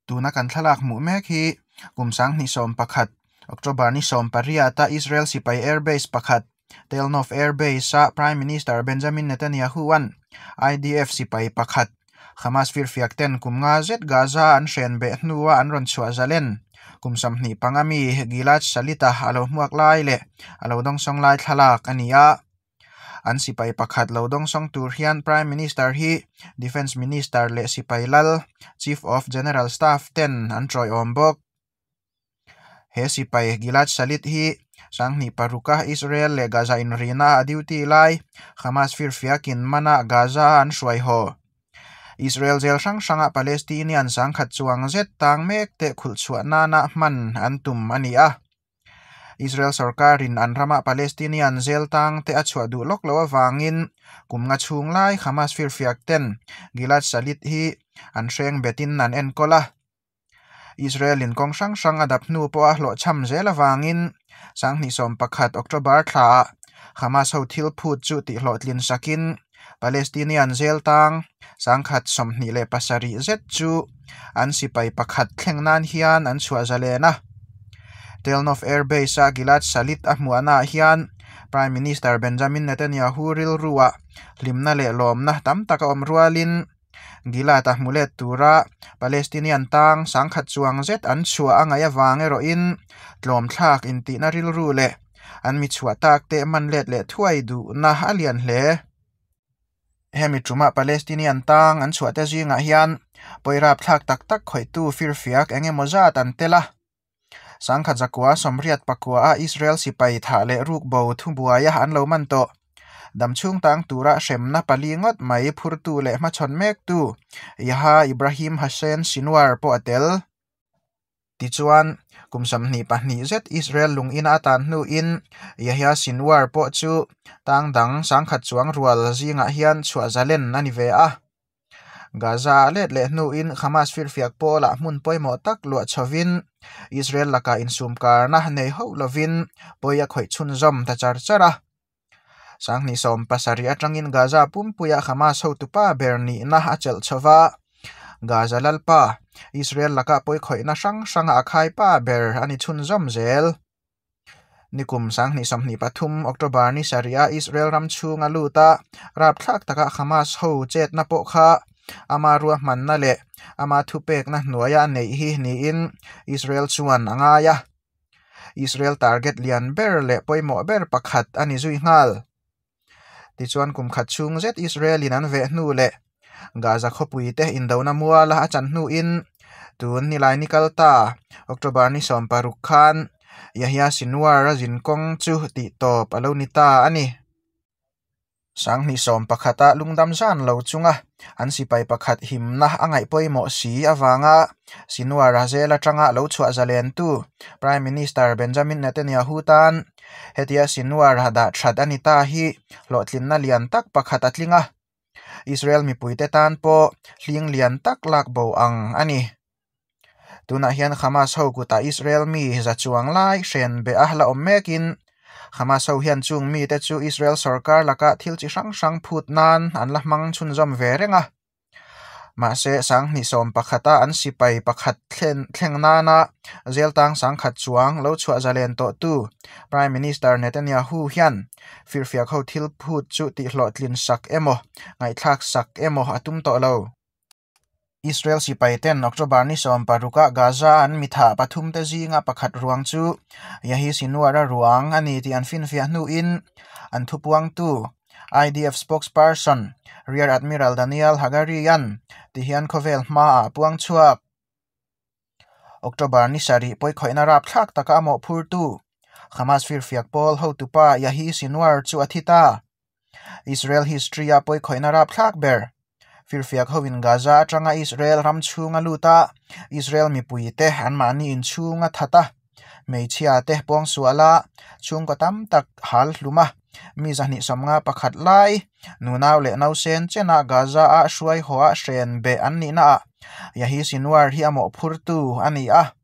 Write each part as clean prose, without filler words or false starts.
Tuna kan thlalak hmuh mek hi kum 2011 October ni 18 a Israel sipai airbase pakhat Tel Nof Airbase a Prime Minister Benjamin Netanyahu an IDF sipai pakhat Hamas firfiak ten kum nga zet Gaza an hren beh hnua an rawn chhuah zalen kum 25 mi Gilad Shalit a alo hmuak lai leh alo dawngsawng lai thlalak a ni a. An sipai pakhat lo dawngsawng tur hian Prime Minister hi Defence Minister leh sipai lal Chief of General Staff ten an tawiawm bawk. He sipai Gilad Shalit hi 2006 a Israel leh Gaza inrina a duty lai Hamas firfiakin mana Gaza an hruai haw. Israel jail hrang hranga Palestinian 10,000 chuang zet tang mek te khulh chhuah nana hman an tum a ni a. Israel sarkarin an rama Palestinian jail tang te a chhuah duh lawk lo awangin kum nga chhung lai Hamas firfiak ten Gilad Shalit hi an hreng betin an enkawl a. Israel in kawng hrang hrang a dap hnu pawh a hlawh cham zel awangin 2011 October thla Hamas ho thil phut chu tih hlawhtlin sakin Palestinian jail tang 1,027 zet chu an sipai pakhat thleng nan hian an chhuah zalen a. Tel Nof Airbase a Gilad Shalit a hmuahna hian Prime Minister Benjamin Netanyahu rilru a hlimna leh lawmna tam tak a awm rualin Gilad a hmulet tura Palestinian tang 1,000 chuang zet an chhuah a ngaih awang erawhin tlawm thlak intihna rilru leh an mi chhuah tak te man let leh thuai duhna a lian hle. Hemi tuma Palestinian tang an chhuah te zingah hian pawirap thlak tak tak khawihtu firfiak engemaw zat an tel a. 1989 a Israel sipai tha leh ruk bo thubuaia an lo man tawh. Damchhung tang tura hremna pali ngawt mai phurtu leh hmachhawn mek tu Yahya Ibrahim Hassan Sinwar pawh a tel. Tichuan kum 22 zet Israel lungin atan hnu in Yahya Sinwar pawh chu tang dang 1,000 chuang rual zingah hian chhuah zalen ani ve a. Gaza let leh hnu in Hamas firfiak pawlah hmun pawimawh tak luah chhovin Israel laka insumkarna nei ho lovin pawi a khawih chhunzawm ta char char a. 2017 atangin Gaza pumpuia Hamas hotupa ber nihna a chelh chhova. Gaza lalpa Israel laka pawi khawihna hrang hranga a khai pa ber ani chhunzawm zel. Nikum 2023 October ni saria Israel ram chhunga luta rap thlak taka Hamas ho chetna pawh kha ama ruah hmanna leh ama thupekna hnuaia nei hi niin Israel chuan a ngai a. Israel target lian ber leh pawimawh ber pakhat ani zui nghal. Tichuan kum khat chhung zet Israel in an veh hnu leh Gaza khawpui te indona muala a chan hnu in tun nilai ni kal ta October ni 16 khan Yahya Sinwar a zin kawng chu tih tawp alo ni ta ani. 2011 a lungdam zan lo chunga an sipai pakhat himna a ngaih pawimawh si awanga Sinwar a zel atanga lo chhuah zalen tu Prime Minister Benjamin Netanyahu tan hetia Sinwar a dah that ani ta hi hlawhtlinna lian tak pakhat a tlinga. Israel mipuite tan pawh hling lian tak lak bo ang ani. Tunah hian Hamas ho kuta Israel mi za chuang lai hren be a la awm mekin Hamas ho hian chung mi te chu Israel sarkar laka thil chi hrang hrang phut nan an la hmang chhunzawm ve reng a. Mahse 2011 a an sipai pakhat thleng nana zel tang 1,000 chuang lo chhuah zalen tawh tu Prime Minister Netanyahu hian firfiak ho thil phut chu tih hlawhtlin sak emaw ngaihthlak sak emaw a tum tawh lo. Israel sipai ten October ni 16 Gaza an mitha pathum te zinga pakhat ruang chu Yahya Sinwar a ruang ani ti an finfiah hnu in an thupuang tu IDF spokesperson Rear Admiral Daniel Hagarian ti hian khawvel hma a puang chhuak. October ni 7 pawi khawihna rap thlak taka a mawhphur tu Hamas firfiak pawl hotupa Yahya Sinwar chu a thi ta. Israel history a pawi khawihna rap thlak ber firfiak hoin Gaza atanga Israel ram chhunga luta Israel mipuite an mahni in chhunga thata hmeichhia te pawng suala chhungkaw tam tak hal hluma mi 251 lai nunau leh nausen chena Gaza a hruai haw a hren be an nihna ah Yahya Sinwar hi a mawhphur tu ani a.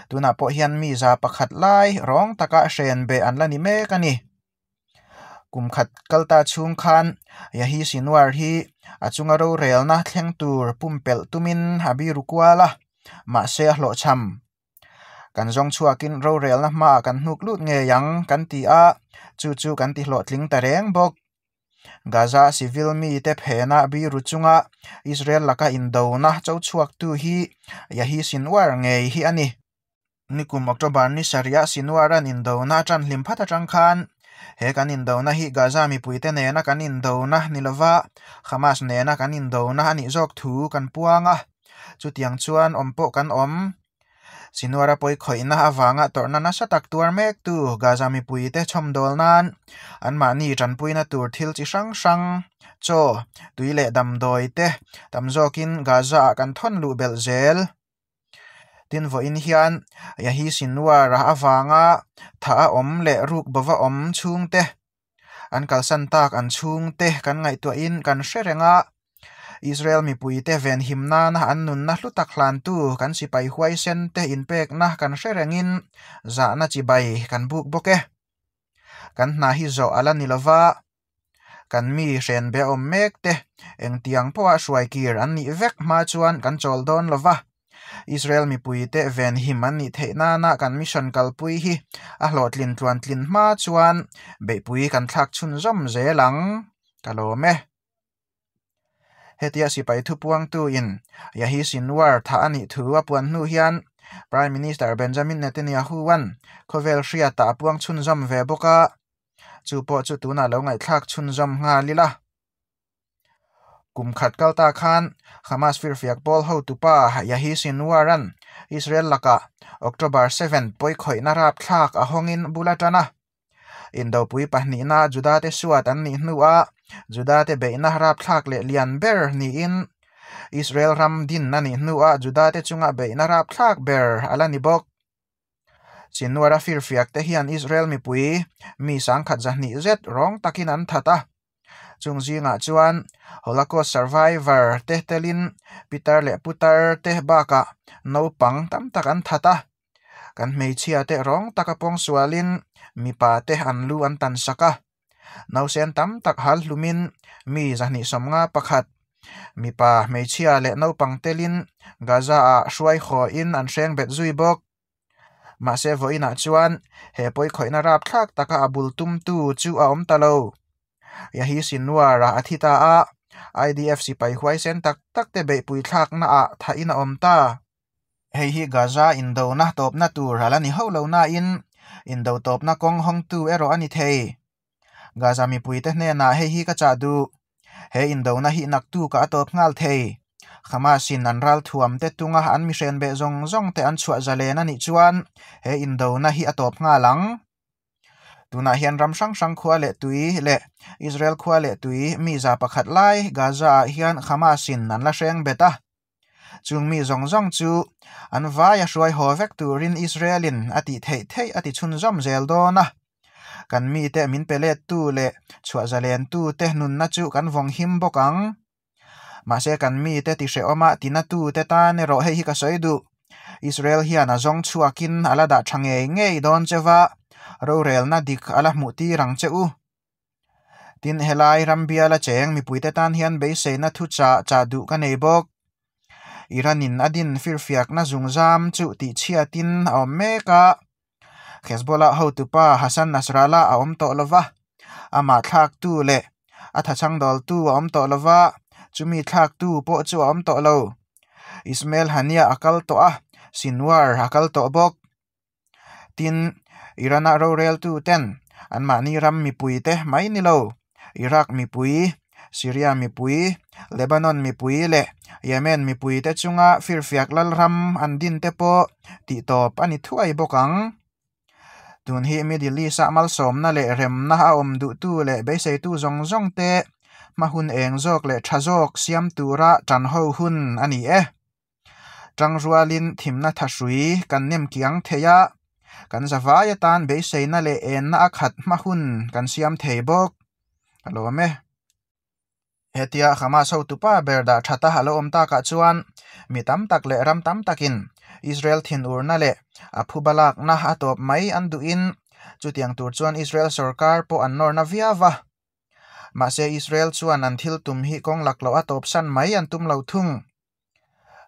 Tunah pawh hian mi 101 lai rawng taka hren be an la ni mek ani. Kum khat kalta chhung khan Yahya Sinwar hi a chunga rorelna thleng tur pumpelh tumin a biru kual a. mahse a hlawhchham. Kan zawng chhuakin rorelna hmaah kan hnuk lut ngei ang kan ti a, chu chu kan ti hlawhtling ta reng bawk. Gaza civil mite phena biru chunga Israel laka indona cho chhuaktu hi Yahi Sinwar ngei hi a ni. Nikum October ni sarih ah Sinwar-a'n indona a tan hlim phat atang khan he kan indona hi Gaza mipuite nena kan indona ni lova Hamas nena kan indona a nih zawk thu kan puang a, chutiang chuan awm pawh kan awm. Sinwar-a pawi khawihna avanga tawrhna nasa tak tuar mektu Gaza mipuite chhawmdawl nan anmahni tanpuina tur thil chi hrang hrang, chaw, tui leh damdawi te tam zawkin Gaza-ah kan thawn luh belh zel. Tin vawiin hian Yahi Sinwar-a avanga thah a awm leh ruk bova awm chhungte an kalsan tak an chhungte kan ngaihtuahin kan hre reng a, Israel mipuite venhim nana an nunna hlu tak hlantu kan sipai huaisen te inpekna kan hre rengin zahna chibai kan buk bawk e. Kan hna hi zawh a la ni lova, kan mi hrenbe awm mek te engtiang pawha hruai kir an nih vek hma chuan kan chawl dawn lova. Israel mipuite venhim an nih theih nana kan mission kalpui hi a hlawhtlin tluantlin hma chuan beihpui kan thlak chhunzawm zel ang. Ka lawm e. Hetia sipai thupuangtuin Yahi Sinwar thah a nih thu a puan hnu hian Prime Minister Benjamin Netanyahu-a'n khawvel hriatah a puang chhunzawm ve bawk a, chu pawh chu tunah lo ngaihthlak chhunzawm nghal ila. Kum khat kal ta khan Hamas firfiak pawl hotupa Yahi Sinwar-a'n Israel lakah October 7 pawikhawihna rapthlak a hawngin bul a tan a. Indopui pahnihna Judate suat an nih hnuah Judate beihna rapthlak leh lian ber niin Israel ram din a nih hnuah Judate chunga beihna rapthlak ber a la ni bawk. Sinwar-a firfiak te hian Israel mipui mi sangkhat zahnih zet rawng takin an that a. Chung zingah chuan Holocaust survivor te telin pitar leh putar te bakah naupang tam tak an that a. Kan hmeichhia te rawng taka pawng sualin mipa te an lu an tan sak a. Nausen tam tak hal hlumin mi 251, mipa, hmeichhia leh naupang telin Gaza-ah hruai hawiin an hreng bet zui bawk. Mahse vawiinah chuan he pawikhawihna rapthlak taka a bul tumtu chu a awm ta lo. Yahi Sinwar-a a thi ta a, IDF sipai huaisen tak tak te beihpui thlaknaah thahin a awm ta. Hei hi Gaza indona tawpna tur a la ni hauh lo nain indo tawpna kawng hawngtu erawh a ni thei. Gaza mipuite hnenah hei hi ka chah duh. He indona hi naktukah a tawp nghal thei. Hamas-in an ralthuam te tunga an mihren beh zawng zawng te an chhuah zalen a nih chuan he indona hi a tawp nghal ang. Tunah hian ram hrang hrang khua leh tui leh Israel khua leh tui mi 100 lai Gaza-ah hian Hamas-in an la hreng bet a. Chung mi zawng zawng chu an vaia hruai haw vek turin Israel-in a tih theih theih a ti chhunzawm zel dawn a. Kan mite min pe lettu leh chhuah zalentu te nunna chu kan vawng him bawk ang. Mahse kan mite ti hrehawma tinatute tan erawh hei hi ka sawi duh. Israel hian a zawng chhuakin a la dah tha ngei ngei dawn cheva, rorelna dik a la hmuh tir ang che u. Tin, helai ram biala cheng mipuite tan hian beiseina thu chah chah duh ka nei bawk. Iran-in a din firfiakna zungzam chu tihchhiatin a awm mek a. Hezbollah hotupa Hassan Nasrallah a awm tawh lova, amah thlaktu leh a thachhangdawltu a awm tawh lova, chumi thlaktu pawh chu a awm tawh lo. Ismail Haniyeh a kal tawh a, Sinwar a kal tawh bawk. Tin, Iran-a roreltu ten anmahni ram mipuite mai ni lo, Iraq mipui, Syria mipui, Lebanon mipui leh Yemen mipuite chunga firfiak lalram an din te pawh tihtawp a ni thuai bawk ang. Tun hi Middle East-a malsawmna leh remna a awm duhtu leh beiseitu zawng zawng te hma hun eng zawk leh tha zawk siam tura tan ho hun a ni e. Tangrualin thimna thahrui kan nem kiang thei a, kan zavai atan beiseina leh enna a khat hma hun kan siam thei bawk. A lawm e. Hetia Hamas hotupa ber dah thata a lo awm takah chuan mi tam tak leh ram tam takin Israel thinurna leh a phuba lakna a tawp mai an duhin chutiang tur chuan Israel sorkar pawh an nawrna viau a. Mahse Israel chuan an thil tum hi kawng lak loh a tawpsan mai an tum lo thung.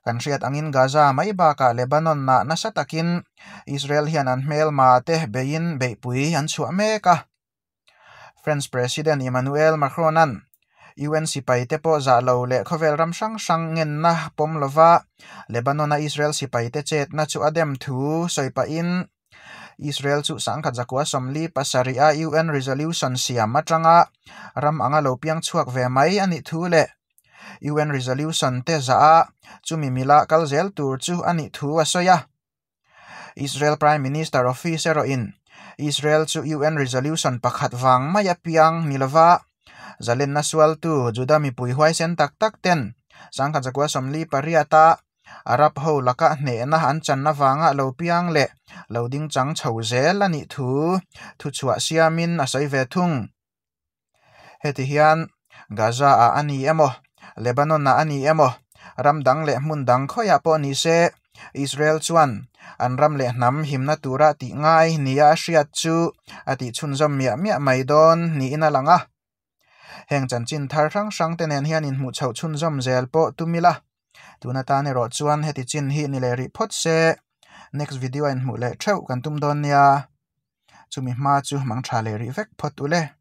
Kan hriat angin Gaza mai bakah Lebanon-ah nasa takin Israel hian an hmelma te beiin beihpui an chhuah mek a. French President Emmanuel Macron-a'n UN sipaite pawh zah lo leh khawvel ram hrang hrang ngenna pawm lova Lebanon-a Israel sipaite chetna chu a dem thu sawi pahin Israel chu sangkhat zakua 47 a UN resolution siam atanga ram anga lo piang chhuak ve mai a nih thu leh UN resolution te zah a chumi mila kal zel tur chu a nih thu a sawi a. Israel Prime Minister Office erawhin Israel chu UN resolution pakhat vang mai a piang ni lova zalenna sualtu Juda mipui huaisen tak tak ten sangkhat zakua 48 a Arab ho laka hnehna an channa vanga lo piang leh lo ding chang chho zel a nih thu thuchhuah siamin a sawi ve thung. Heti hian Gaza ah a ni emaw, Lebanon ah a ni emaw, ram dang leh hmun dang khawiah pawh ni se, Israel chuan an ram leh hnam himna tura tih ngai nia a hriat chu a tih chhunzawm miah miah mai dawn niin a lang a. Heng chanchin thar hrang hrang te nen hian inhmuh chhoh chhunzawm zel pawh tum ila, tun atan erawh chuan heti chin hi ni leh rih phawt se, next video a inhmuh leh theuh kan tum dawn nia. Chumi hma chu mang tha leh rih vek phawt ule.